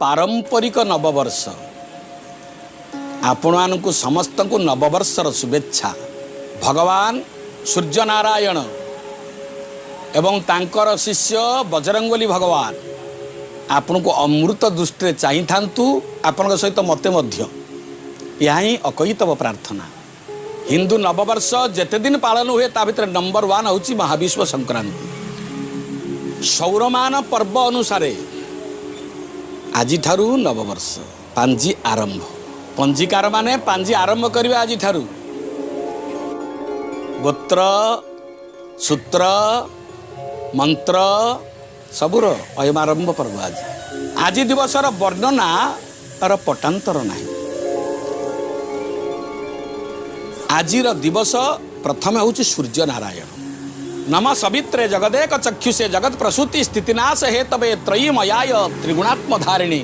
ପାରମ୍ପରିକ ନବବର୍ଷ। ଆପଣମାନଙ୍କୁ ସମସ୍ତଙ୍କୁ ନବବର୍ଷର ଶୁଭେଚ୍ଛା। ଭଗବାନ ସୂର୍ଯ୍ୟନାରାୟଣ ଏବଂ ତାଙ୍କର ଶିଷ୍ୟ ବଜରଙ୍ଗବଲି ଭଗବାନ ଆପଣଙ୍କୁ ଅମୃତ ଦୃଷ୍ଟିରେ ଚାହିଁଥାନ୍ତୁ, ଆପଣଙ୍କ ସହିତ ମୋତେ ମଧ୍ୟ। ଏହା ହିଁ ଅକୈତବ ପ୍ରାର୍ଥନା। ହିନ୍ଦୁ ନବବର୍ଷ ଯେତେ ଦିନ ପାଳନ ହୁଏ, ତା ଭିତରେ ନମ୍ବର 1 ହେଉଛି ମହାବିଷୁବ ସଂକ୍ରାନ୍ତି। ସୌରମାନ ପର୍ବ ଅନୁସାରେ ଆଜିଠାରୁ ନବବର୍ଷ ପାଞ୍ଜି ଆରମ୍ଭ। ପଞ୍ଜିକାର ମାନେ ପାଞ୍ଜି ଆରମ୍ଭ କରିବେ ଆଜିଠାରୁ। ଗୋତ୍ର, ସୂତ୍ର, ମନ୍ତ୍ର ସବୁର ଅୟମାରମ୍ଭ ପର୍ବ ଆଜି। ଆଜି ଦିବସର ବର୍ଣ୍ଣନା ତାର ପଟାନ୍ତର ନାହିଁ। ଆଜିର ଦିବସ ପ୍ରଥମେ ହେଉଛି ସୂର୍ଯ୍ୟ ନାରାୟଣ। ନମ ସବିତ୍ରେ ଜଗଦେକ ଚକ୍ଷୁଷେ ଜଗତ ପ୍ରସୂତି ସ୍ଥିତିନାଶ ହେତବେ ତ୍ରୟୀମୟାୟ ତ୍ରିଗୁଣାତ୍ମଧାରିଣୀ।